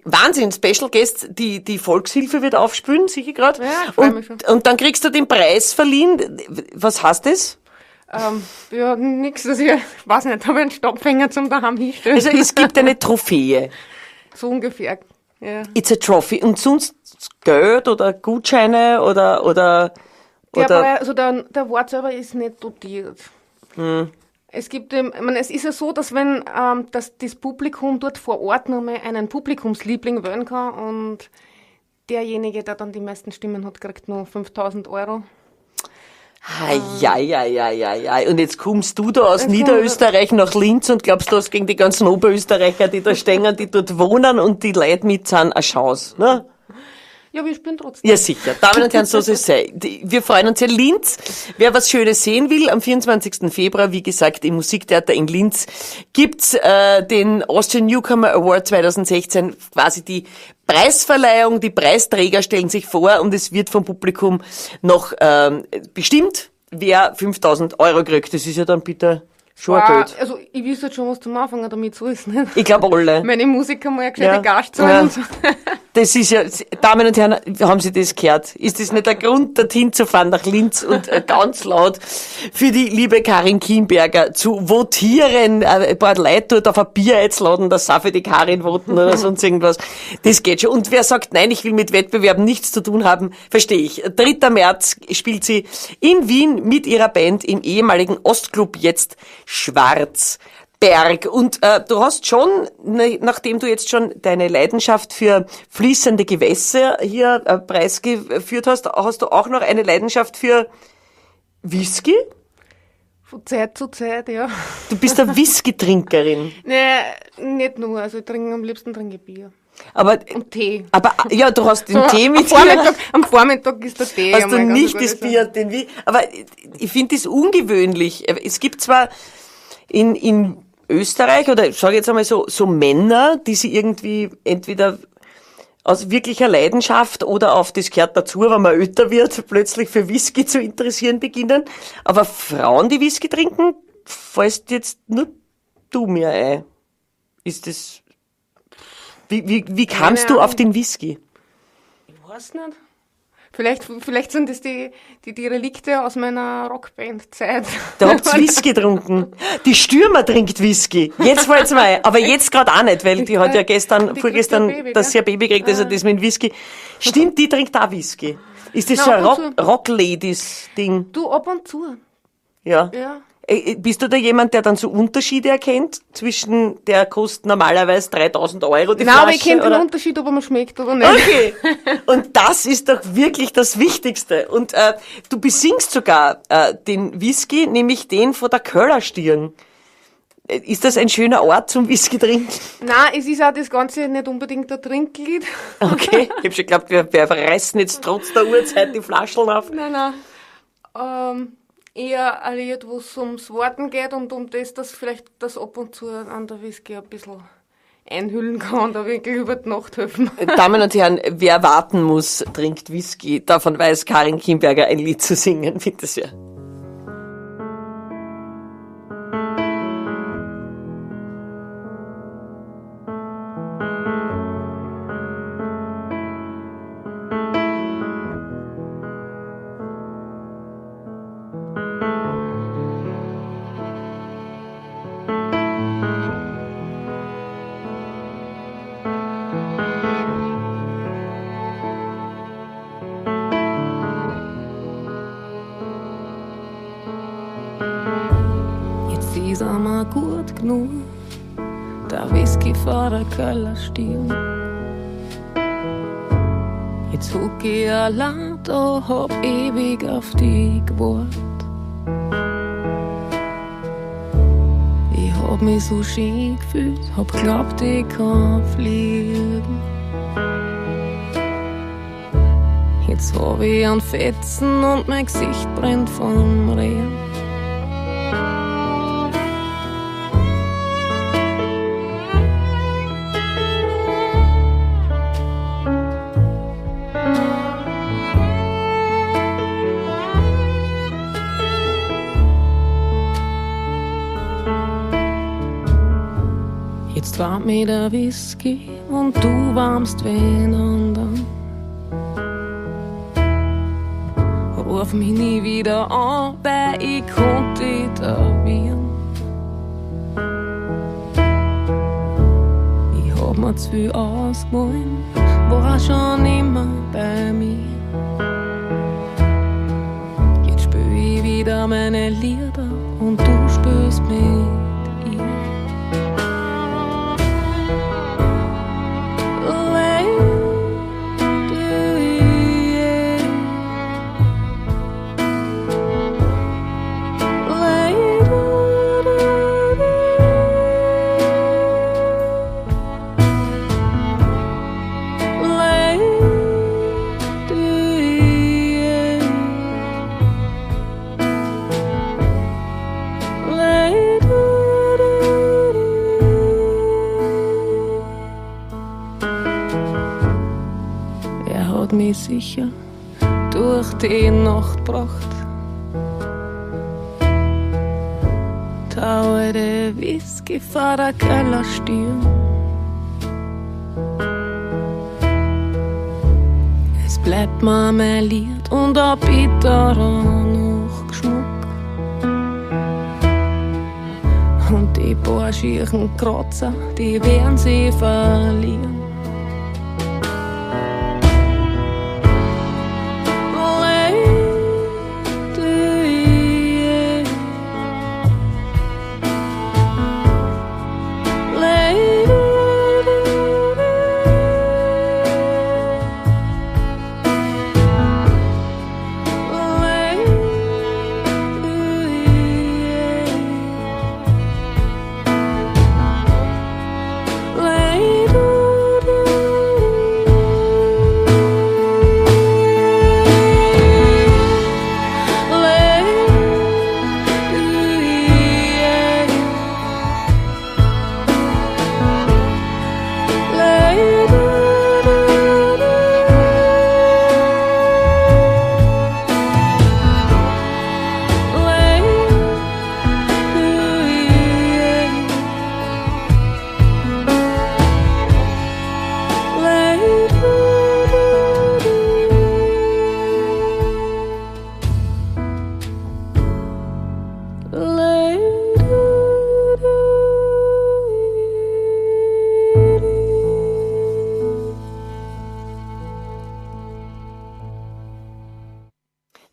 Wahnsinn, Special Guest, die Volkshilfe wird aufspülen, sicher grad. Ja, ich freu mich schon. Und dann kriegst du den Preis verliehen. Was heißt das? Ja, nix, also ich weiß nicht, ob ich einen Stabfänger zum daheim hinstellen. Also es gibt eine Trophäe. So ungefähr, ja. It's a trophy. Und sonst Geld oder Gutscheine oder, Der oder Preis, also der Award selber ist nicht dotiert. Es gibt, ich meine, es ist ja so, dass wenn, dass das Publikum dort vor Ort nochmal einen Publikumsliebling wählen kann und derjenige, der dann die meisten Stimmen hat, kriegt nur 5.000 Euro. Ei, ei, ei, ei, ei, ei. Und jetzt kommst du da aus Jetzt komm- Niederösterreich nach Linz und glaubst, du hast gegen die ganzen Oberösterreicher, die da stehen, die dort wohnen und die Leute mit sind, eine Chance, ne? Ja, wir spielen trotzdem. Ja, sicher. Damen und Herren, so soll es sein. Wir freuen uns ja. Linz, wer was Schönes sehen will, am 24. Februar, wie gesagt, im Musiktheater in Linz gibt's den Austrian Newcomer Award 2016, quasi die Preisverleihung, die Preisträger stellen sich vor und es wird vom Publikum noch bestimmt, wer 5.000 Euro kriegt. Das ist ja dann bitte schon ein Geld. Also ich wüsste jetzt schon, was zum Anfangen damit so ist. Nicht? Ich glaub alle. Meine Musiker mal eine gescheite Ja. Gage zahlen Ja. und so. Das ist ja, Damen und Herren, haben Sie das gehört? Ist das nicht der Grund, dorthin zu fahren nach Linz und ganz laut für die liebe Karin Kienberger zu votieren? Ein paar Leute dort auf ein Bier einzuladen, dass sie für die Karin voten oder sonst irgendwas. Das geht schon. Und wer sagt, nein, ich will mit Wettbewerben nichts zu tun haben, verstehe ich. 3. März spielt sie in Wien mit ihrer Band im ehemaligen Ostclub, jetzt Schwarzberg. Und du hast schon, ne, nachdem du jetzt schon deine Leidenschaft für fließende Gewässer hier preisgeführt hast, hast du auch noch eine Leidenschaft für Whisky? Von Zeit zu Zeit, ja. Du bist eine Whisky-Trinkerin. Nee, nicht nur. Also ich trinke am liebsten trinke ich Bier. Aber, Und Tee. aber, ja, du hast den So, Tee mit dir. Am Vormittag ist der Tee. Hast du einmal ganz nicht gut, das also. Bier, den Whisky. Aber ich finde das ungewöhnlich. Es gibt zwar in Österreich oder ich sage jetzt einmal so Männer, die sie irgendwie entweder aus wirklicher Leidenschaft oder auf das gehört dazu, wenn man älter wird, plötzlich für Whisky zu interessieren beginnen. Aber Frauen, die Whisky trinken, fällst jetzt nur du mir ein. Ist das, wie kamst Keine du auf Ahnung. den Whisky? Ich weiß nicht. Vielleicht sind das die Relikte aus meiner Rockband-Zeit. Da habt ihr Whisky getrunken. Die Stürmer trinkt Whisky. Jetzt fällt's mir ein. Aber jetzt grad auch nicht, weil die hat ja gestern, Die kriegt vorgestern, ja Baby, dass sie gell? ein Baby kriegt, also das mit dem Whisky. Stimmt, die trinkt auch Whisky. Ist das Na, so ein ab und zu. Rock-Ladies-Ding? Du, ab und zu. Ja. Ja. Bist du da jemand, der dann so Unterschiede erkennt zwischen, der kostet normalerweise 3.000 Euro die Nein, Flasche? aber ich kenne den oder? Unterschied, ob er mir schmeckt oder nicht. Okay. Und das ist doch wirklich das Wichtigste. Und du besingst sogar den Whisky, nämlich den von der Köllerstirn. Ist das ein schöner Ort zum Whisky trinken? Nein, es ist auch das Ganze nicht unbedingt ein Trinklied. Okay, ich hab schon geglaubt, wir reißen jetzt trotz der Uhrzeit die Flaschen auf. Nein, nein. Eher ein Lied, wo es ums Warten geht und um das, dass vielleicht das ab und zu an der Whisky ein bisschen einhüllen kann und ein wenig über die Nacht helfen. Damen und Herren, wer warten muss, trinkt Whisky. Davon weiß Karin Kimberger ein Lied zu singen. Bitte sehr. Gut genug, der Whisky vor der Kellerstier. Jetzt huck ich allein da, hab ewig auf dich gewartet. Ich hab mich so schön gefühlt, hab geglaubt, ich kann fliegen. Jetzt hab ich einen Fetzen und mein Gesicht brennt vom Regen. Jetzt warmt mir der Whisky und du warmst wen anderen. Ruf mich nie wieder an, weil ich konnt dich da wehren. Ich hab mir zu viel ausgemalt, war schon immer bei mir. Jetzt spül ich wieder meine Lieder und du spürst mich. Sicher durch die Nacht gebracht. Der alte Whisky vor der Kellerstier. Es bleibt mir mein Lied und ein bitterer Nachgeschmack. Und die paar schieren Kratzer, die werden sie verlieren.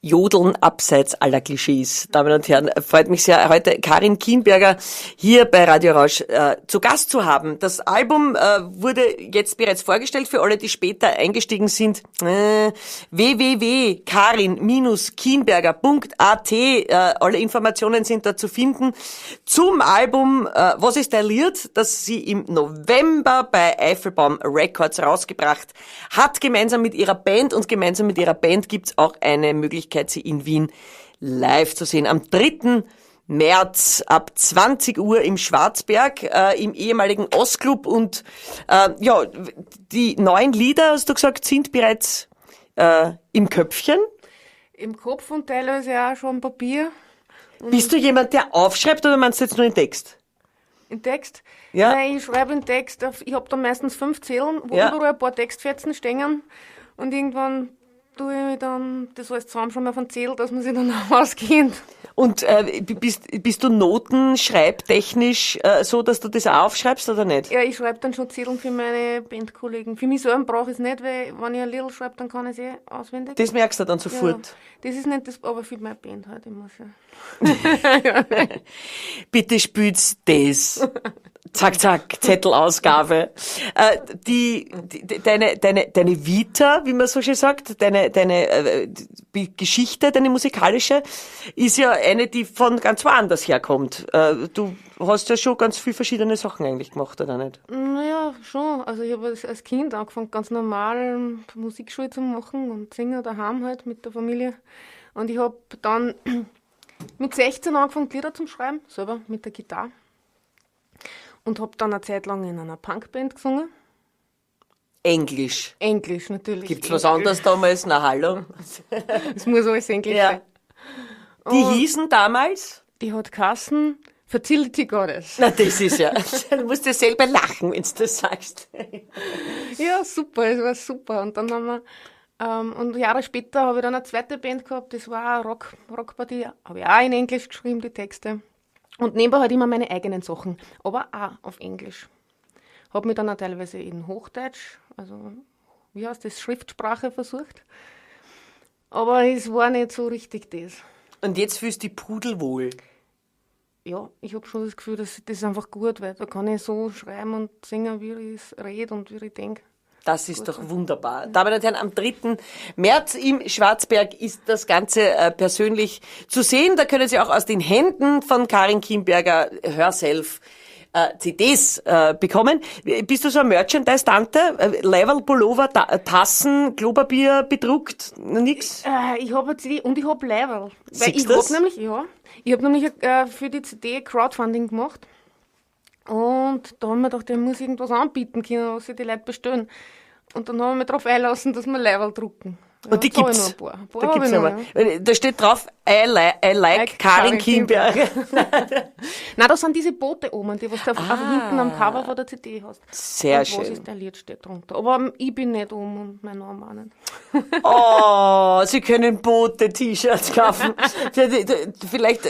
Jodeln abseits aller Klischees. Damen und Herren, freut mich sehr, heute Karin Kienberger hier bei Radio Rausch zu Gast zu haben. Das Album wurde jetzt bereits vorgestellt für alle, die später eingestiegen sind. www.karin-kienberger.at. Alle Informationen sind da zu finden. Zum Album Was ist dein Lied, das sie im November bei Eifelbaum Records rausgebracht hat, gemeinsam mit ihrer Band. Und gemeinsam mit ihrer Band gibt's auch eine Möglichkeit, sie in Wien live zu sehen. Am 3. März ab 20 Uhr im Schwarzberg, im ehemaligen Ostclub. Und ja, die neuen Lieder, hast du gesagt, sind bereits im Köpfchen? Im Kopf und teilweise auch schon am Papier. Und bist du jemand, der aufschreibt, oder meinst du jetzt nur den Text? In Text? Ja. Nein, ich schreibe einen Text. Ich habe da meistens 5 Zählen, wo überall ein paar Textfetzen stehen. Und irgendwann tue ich dann das alles zusammen schon mal von Zähl, dass man sich dann auch auskennt. Und bist du notenschreibtechnisch so, dass du das auch aufschreibst oder nicht? Ja, ich schreibe dann schon Zettel für meine Bandkollegen. Für mich selber brauche ich es nicht, weil wenn ich ein Lied schreibe, dann kann ich es eh auswendig. Das merkst du dann sofort. Ja, das ist nicht das, aber für meine Band halt, ich muss ja. Bitte spült's das. Zack, zack, Zettelausgabe. Deine Vita, wie man so schön sagt, deine Geschichte, deine musikalische, ist ja eine, die von ganz woanders herkommt. Du hast ja schon ganz viel verschiedene Sachen eigentlich gemacht, oder nicht? Naja, schon. Also ich habe als Kind angefangen, ganz normal Musikschule zu machen und singen daheim halt mit der Familie. Und ich habe dann mit 16 angefangen, Lieder zu schreiben, selber mit der Gitarre. Und habe dann eine Zeit lang in einer Punkband gesungen. Englisch. Englisch, natürlich. Gibt's was anderes damals? Na, hallo. Es muss alles Englisch sein. Die hießen damals? Die hat geheißen Fertility Goddess. Na, das ist ja. Du musst ja selber lachen, wenn du das sagst. Ja, super, es war super. Und dann haben wir, und Jahre später habe ich dann eine zweite Band gehabt, das war eine Rockpartie, habe ich auch in Englisch geschrieben, die Texte. Und nebenbei halt immer meine eigenen Sachen, aber auch auf Englisch. Habe mich dann auch teilweise in Hochdeutsch, also wie heißt das, Schriftsprache versucht. Aber es war nicht so richtig das. Und jetzt fühlst du dich pudelwohl? Ja, ich habe schon das Gefühl, dass das einfach gut wird. Da kann ich so schreiben und singen, wie ich es rede und wie ich denke. Das ist doch wunderbar. Damen und Herren, am 3. März im Schwarzberg ist das Ganze persönlich zu sehen. Da können Sie auch aus den Händen von Karin Kienberger herself CDs bekommen. Bist du so ein Merchandise-Tante? Level, Pullover, Tassen, Klopapier bedruckt? Nix? Ich habe eine CD und ich habe Level. Siehst du das? Ich habe nämlich für die CD Crowdfunding gemacht. Und da haben wir gedacht, ich muss irgendwas anbieten können, was sich die Leute bestellen. Und dann haben wir mich darauf einlassen, dass wir Leiberl drucken. Ja, und die gibt's. Ein paar. Ein paar da gibt's noch, ja. Da steht drauf, I like Karin Kienberger. Nein, das sind diese Boote oben, die was du hinten am Cover von der CD hast. Sehr und schön. Was ist der Lied steht drunter. Aber ich bin nicht oben und mein Name auch nicht. Oh, Sie können Boote-T-Shirts kaufen. Vielleicht,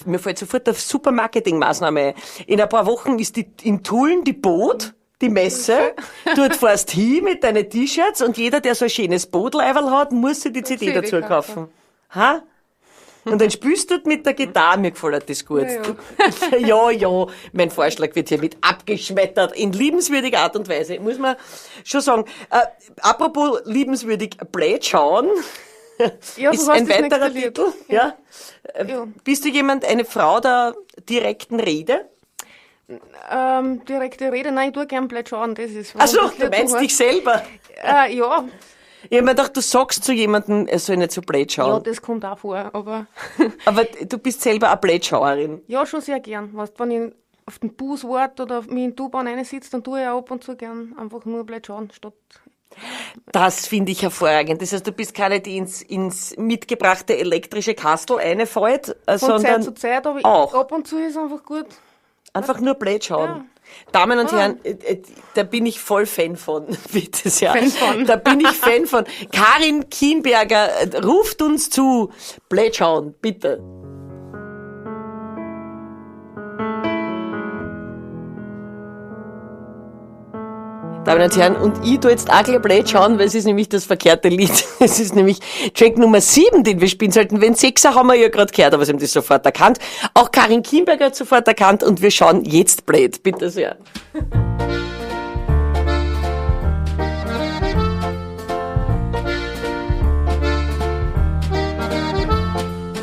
mir fällt sofort eine super Marketingmaßnahme. In ein paar Wochen ist die, in Tulln die Boot. Die Messe, dort fährst hin mit deinen T-Shirts und jeder, der so ein schönes Bootleiberl hat, muss sich die CD dazu kaufen. Ha? Und dann spielst du mit der Gitarre, mir gefällt das gut. Ja, ja. Ja, mein Vorschlag wird hiermit abgeschmettert, in liebenswürdiger Art und Weise, muss man schon sagen. Apropos liebenswürdig, blöd schauen, ja, ist ein weiterer Titel. Ja. Ja. Bist du jemand, eine Frau der direkten Rede? Direkte Rede, nein, ich tue gern blöd schauen, das ist... Ach so, du meinst dich selber? Ja. Ich hab mir gedacht, du sagst zu jemandem, er soll nicht so blöd schauen. Ja, das kommt auch vor, aber... Aber du bist selber eine Blödschauerin. Ja, schon sehr gern. Weißt, wenn ich auf den Bus warte oder mich in die U-Bahn reinsitze, dann tue ich auch ab und zu gern einfach nur blöd schauen, statt... Das finde ich hervorragend. Das heißt, du bist keine, die ins mitgebrachte elektrische Kastel reinfällt, sondern... Von Zeit zu Zeit, aber auch. Ab und zu ist einfach gut. Einfach nur blöd schauen. Ja. Damen und Herren, da bin ich voll Fan von. Bitte sehr. Fan von. Da bin ich Fan von. Karin Kienberger ruft uns zu. Blöd schauen, bitte. Damen und Herren, und ich tu jetzt auch gleich blöd schauen, weil es ist nämlich das verkehrte Lied. Es ist nämlich Track Nummer 7, den wir spielen sollten. Wenn 6er haben wir ja gerade gehört, aber sie haben das sofort erkannt. Auch Karin Kienberger hat sofort erkannt und wir schauen jetzt blöd. Bitte sehr.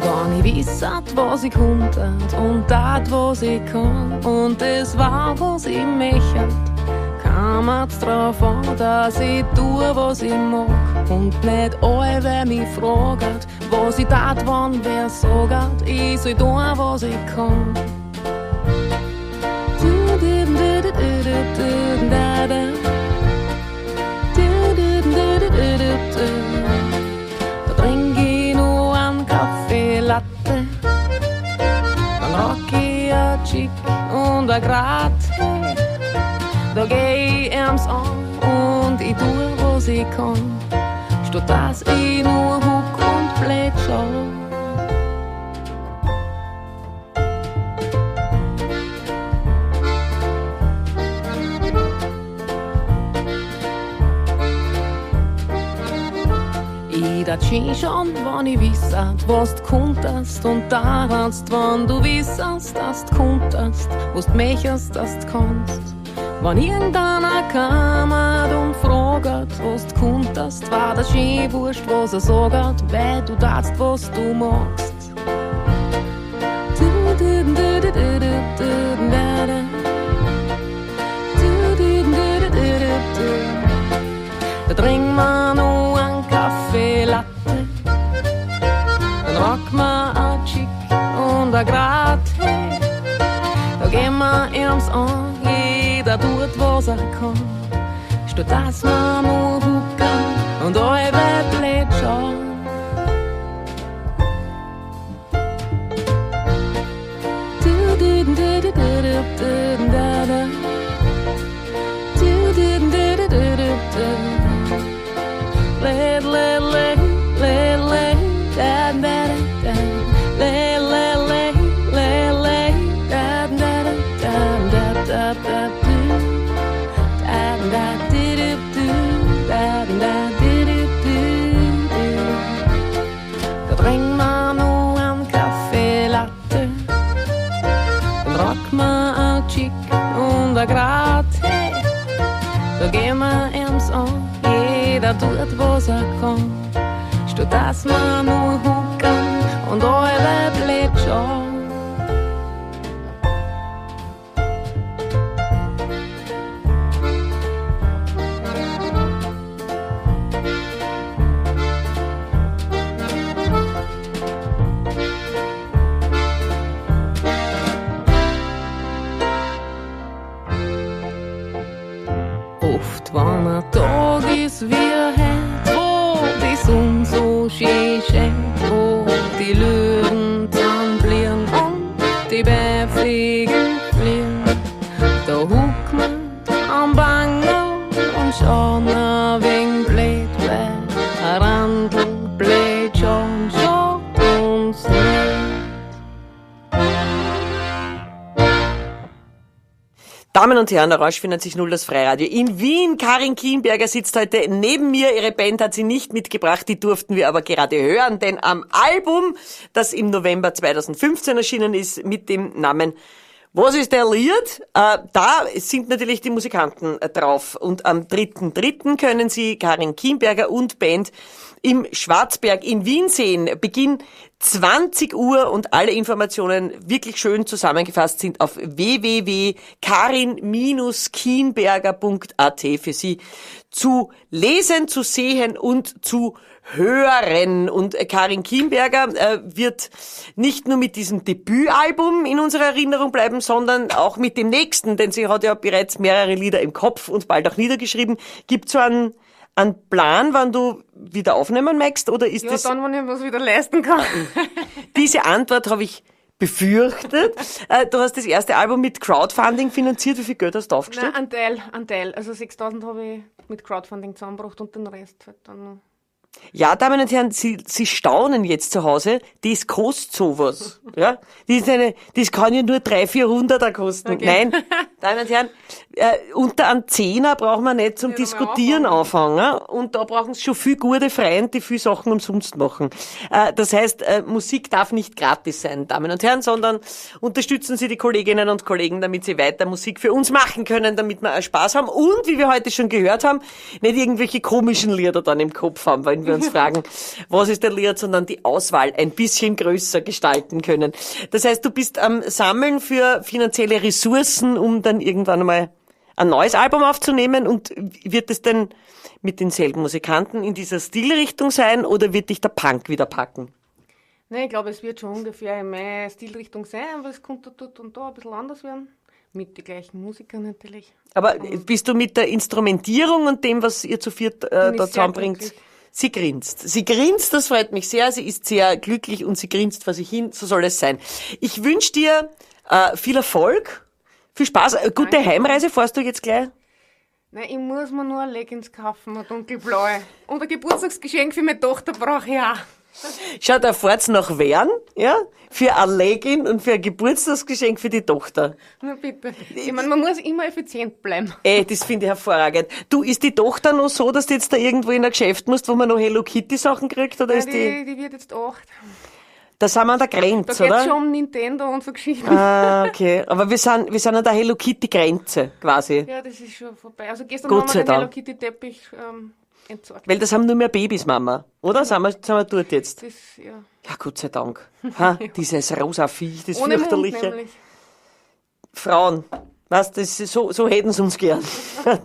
Wenn ich wissat, was ich konnte und dat, was ich kann und es war, was ich möchte, kam es drauf an, dass ich tue, was ich mag und nicht alle mich fragen, was ich tat, wann wer sagt, ich soll tun, was ich kann. Da trink ich nur einen Kaffee Latte, dann rock ich a Chick und a Grat. Da geh ich ihm's an und ich tu, was ich kann, statt dass ich nur huck und blöd schau. Ich dat schön schon, wann ich wissat, was du konntest und darfst, wann du wissest, dass du konntest, was du möchtest, dass du kannst. Wenn irgendeiner kam und fragt, was du konntest, war das schön wurscht, was er sagt, weil du darfst, was du magst. Da trink ma noch einen Kaffee Latte, dann rock ma a Chick und a Grat, hey. Da geh ma ihm's an, jeder tut, was er kann, statt dass ma nur hucken und alle blöd schauen. Le, le, le, le, le, da, da, da, le, le, le, le, le, da, da, da, da, da, da, du, da, da, di, du, du, da, da, di, du, du, du. Da trink ma no einen Kaffee Latte, dann rock ma a Chick und a Grat, hey. Da geh ma ihm's an, jeder tut, was er kann, statt dass ma nur hucken und alle blöd schauen. Oft, wann ein Tag ist wie heut, wo die Sonne so schön scheint, wo die Löwen zusammenblieben und die Beifliegen fliegen, da huckt man am Bangel und schaut ein wenig blöd, weil ein Randl blöd schauen schaut uns nicht. Damen und Herren, Orange 94.0, das Freiradio in Wien. Karin Kienberger sitzt heute neben mir. Ihre Band hat sie nicht mitgebracht, die durften wir aber gerade hören, denn am Album, das im November 2015 erschienen ist, mit dem Namen Was ist der Lied? Da sind natürlich die Musikanten drauf. Und am 3.3. können Sie Karin Kienberger und Band im Schwarzberg in Wien sehen. Beginn 20 Uhr und alle Informationen wirklich schön zusammengefasst sind auf www.karin-kienberger.at für Sie zu lesen, zu sehen und zu hören. Und Karin Kienberger wird nicht nur mit diesem Debütalbum in unserer Erinnerung bleiben, sondern auch mit dem nächsten, denn sie hat ja bereits mehrere Lieder im Kopf und bald auch niedergeschrieben. Gibt's so einen Plan, wann du wieder aufnehmen möchtest, oder ist Ja, das? dann, wenn ich was wieder leisten kann. Diese Antwort habe ich befürchtet. Du hast das erste Album mit Crowdfunding finanziert. Wie viel Geld hast du aufgestellt? Nein, ein Teil. Also 6.000 habe ich mit Crowdfunding zusammengebracht und den Rest halt dann noch. Ja, Damen und Herren, Sie staunen jetzt zu Hause, das kostet sowas. Ja? Das kann ja nur 300, 400 kosten. Okay. Nein, Damen und Herren, unter einem Zehner brauchen wir nicht zum Ja, da mal Diskutieren anfangen. Und da brauchen Sie schon viel gute Freunde, die viel Sachen umsonst machen. Das heißt, Musik darf nicht gratis sein, Damen und Herren, sondern unterstützen Sie die Kolleginnen und Kollegen, damit sie weiter Musik für uns machen können, damit wir auch Spaß haben. Und, wie wir heute schon gehört haben, nicht irgendwelche komischen Lieder dann im Kopf haben, wenn wir uns fragen, was ist der Lied, sondern die Auswahl ein bisschen größer gestalten können. Das heißt, du bist am Sammeln für finanzielle Ressourcen, um dann irgendwann einmal ein neues Album aufzunehmen, und wird es denn mit denselben Musikanten in dieser Stilrichtung sein oder wird dich der Punk wieder packen? Nein, ich glaube, es wird schon ungefähr in meiner Stilrichtung sein, aber es könnte dort und da ein bisschen anders werden. Mit den gleichen Musikern natürlich. Aber bist du mit der Instrumentierung und dem, was ihr zu viert Bin ich da sehr zusammenbringt? glücklich. Sie grinst. Sie grinst, das freut mich sehr. Sie ist sehr glücklich und sie grinst vor sich hin. So soll es sein. Ich wünsche dir viel Erfolg, viel Spaß. Gute Danke. Heimreise, fährst du jetzt gleich? Nein, ich muss mir nur Leggings kaufen, eine dunkelblaue. Und ein Geburtstagsgeschenk für meine Tochter brauche ich auch. Schau, da fahrt's nach Wern, ja, für ein Legging und für ein Geburtstagsgeschenk für die Tochter. Na bitte. Ich meine, man muss immer effizient bleiben. Ey, das finde ich hervorragend. Du, ist die Tochter noch so, dass du jetzt da irgendwo in ein Geschäft musst, wo man noch Hello Kitty Sachen kriegt, oder Nein, ist die, die wird jetzt 8. da sind wir an der Grenze, Da oder? geht's schon um Nintendo und so Geschichten. Ah, okay. Aber wir sind an der Hello Kitty Grenze, quasi. Ja, das ist schon vorbei. Also gestern Gott haben wir sei den Hello Dank. Kitty Teppich entsorgt. Weil das haben nur mehr Babys, Mama. Oder? Sind wir dort jetzt? Das, ja. Ja, Gott sei Dank. Ha, dieses rosa Viech, das Ohne Mund fürchterliche. nämlich. Frauen. Weißt, das ist so hätten sie uns gern.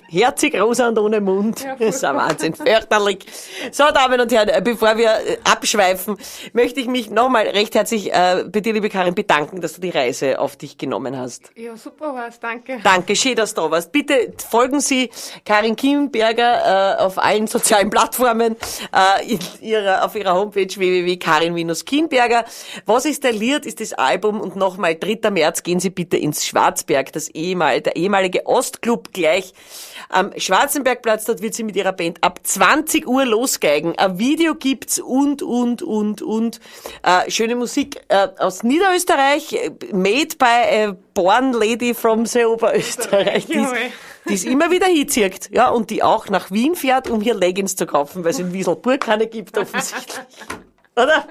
Herzig, rosa und ohne Mund. Ja, das ist ein Wahnsinn. Fürchterlich. So, Damen und Herren, bevor wir abschweifen, möchte ich mich nochmal recht herzlich bei dir, liebe Karin, bedanken, dass du die Reise auf dich genommen hast. Ja, super war's, danke. Danke, schön, dass du da warst. Bitte folgen Sie Karin Kienberger auf allen sozialen Plattformen, auf ihrer Homepage www.karin-kienberger. Was ist der Lied, ist das Album, und nochmal 3. März gehen Sie bitte ins Schwarzberg, der ehemalige Ostclub gleich am Schwarzenbergplatz. Dort wird sie mit ihrer Band ab 20 Uhr losgeigen. Ein Video gibt's und. Schöne Musik aus Niederösterreich, made by a born lady from the Oberösterreich, die es immer wieder hinzieht, ja, und die auch nach Wien fährt, um hier Leggings zu kaufen, weil es in Wieselburg keine gibt, offensichtlich. Oder?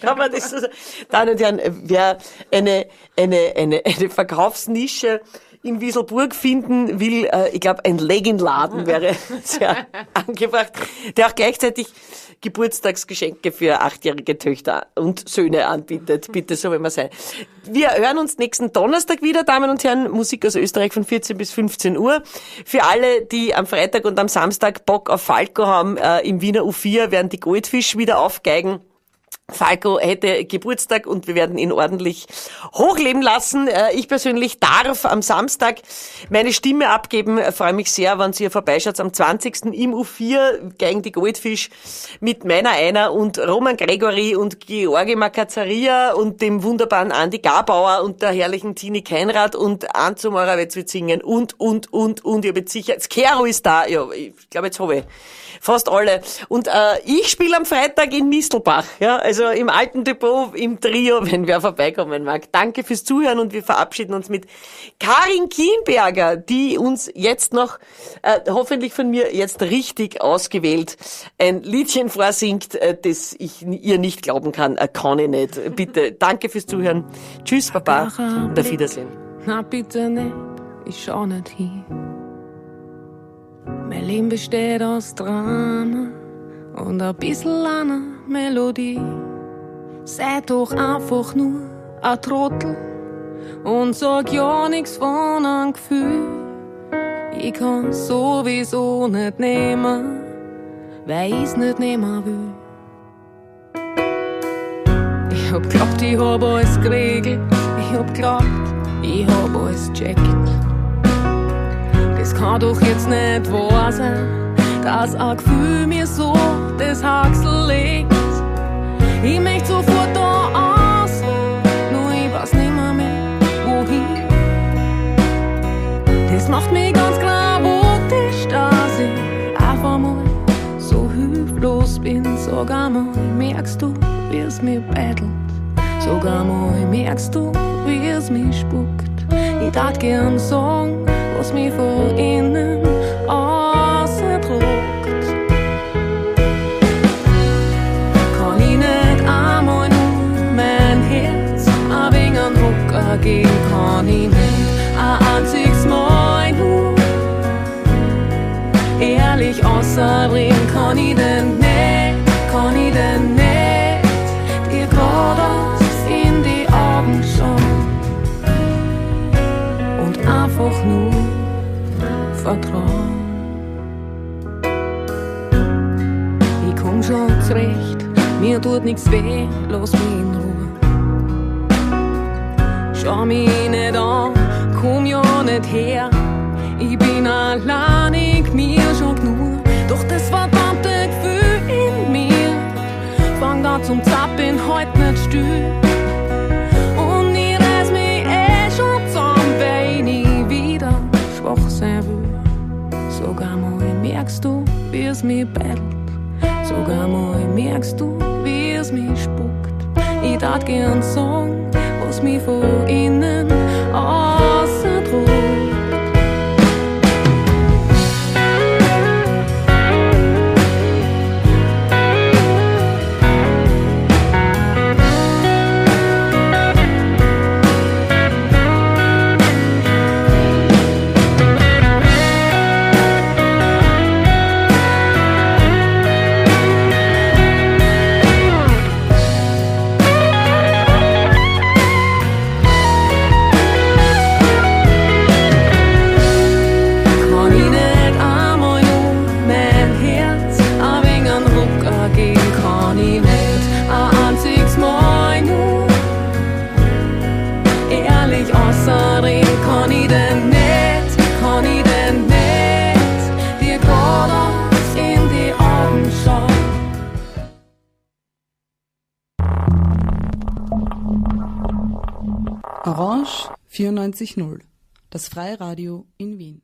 Kann man das so sagen? Damen und Herren, wer eine Verkaufsnische in Wieselburg finden will, ich glaube, ein Leggingladen wäre sehr angebracht, der auch gleichzeitig Geburtstagsgeschenke für 8-jährige Töchter und Söhne anbietet. Bitte, so will man sein. Wir hören uns nächsten Donnerstag wieder, Damen und Herren, Musik aus Österreich von 14 bis 15 Uhr. Für alle, die am Freitag und am Samstag Bock auf Falco haben, im Wiener U4 werden die Goldfisch wieder aufgeigen. Falco hätte Geburtstag und wir werden ihn ordentlich hochleben lassen. Ich persönlich darf am Samstag meine Stimme abgeben. Freue mich sehr, wenn Sie hier vorbeischaut. Am 20. im U4 gegen die Goldfisch mit meiner einer und Roman Gregory und Georgi Makazaria und dem wunderbaren Andi Gabauer und der herrlichen Tini Keinrad und Anzu Morawetz wird singen und. Ich hab jetzt sicher, Skero ist da. Ja, ich glaube, jetzt habe ich fast alle. Und ich spiele am Freitag in Mistelbach, ja, also im alten Depot, im Trio, wenn wer vorbeikommen mag. Danke fürs Zuhören und wir verabschieden uns mit Karin Kienberger, die uns jetzt noch, hoffentlich von mir jetzt richtig ausgewählt, ein Liedchen vorsingt, das ich ihr nicht glauben kann. Kann ich nicht. Bitte, danke fürs Zuhören. Tschüss, Baba und auf Wiedersehen. Na bitte nicht, ich schau nicht hin. Mein Leben besteht aus Drama und ein bisschen einer Melodie. Sei doch einfach nur ein Trottel und sag ja nix von einem Gefühl. Ich kann sowieso nicht nehmen, weil ich's nicht nehmen will. Ich hab glaubt, ich hab alles geregelt. Ich hab glaubt, ich hab alles gecheckt. Das kann doch jetzt nicht wahr sein, dass ein Gefühl mir so das Haxel legt. Ich möcht sofort da aus, nur ich weiß nimmer mehr, wohin. Das macht mich ganz chaotisch, dass ich einfach mal so hilflos hilflos bin. Sag einmal, merkst du, wie es mir bettelt? Sag einmal, merkst du, wie es mich spuckt? Ich tat gern sagen, was mich von innen ausdruckt. Kann ich nicht einmal nur mein Herz ein wenig an Rucker geben? Kann ich nicht ein einziges Mal nur ehrlich außerdem? Kann ich denn nicht, kann ich denn nicht dir geradeaus in die Augen schauen und einfach nur vertrauen? Ich komm schon zurecht, mir tut nix weh, lass mich in Ruhe. Schau mich nicht an, komm ja nicht her. Ich bin alleinig, mir schon genug. Doch das verdammte Gefühl in mir fang da zum Zappeln heut nicht still. Und ich reiß mich eh schon zusammen, weil ich wieder schwach sein will. Sogar mal merkst du, wie es mich bettelt. Sogar mal merkst du, wie es mich spuckt. Ich tat gern sagen, was mich von innen ausdruckt. Kann ich nicht einmal nur mein Herz ein wenig an Rucker geben? Kann ich nicht ein einziges Mal nur ehrlich außerdem? Kann ich denn nicht, kann ich denn nicht dir geradeaus in die Augen schauen? Orange 94.0, das Freiradio in Wien.